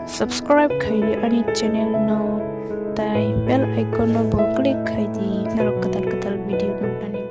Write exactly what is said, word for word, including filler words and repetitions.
Subscribe khai di ani channel no, tai bell icon no bo click khai di, norok kwtal kwtal video nuknani.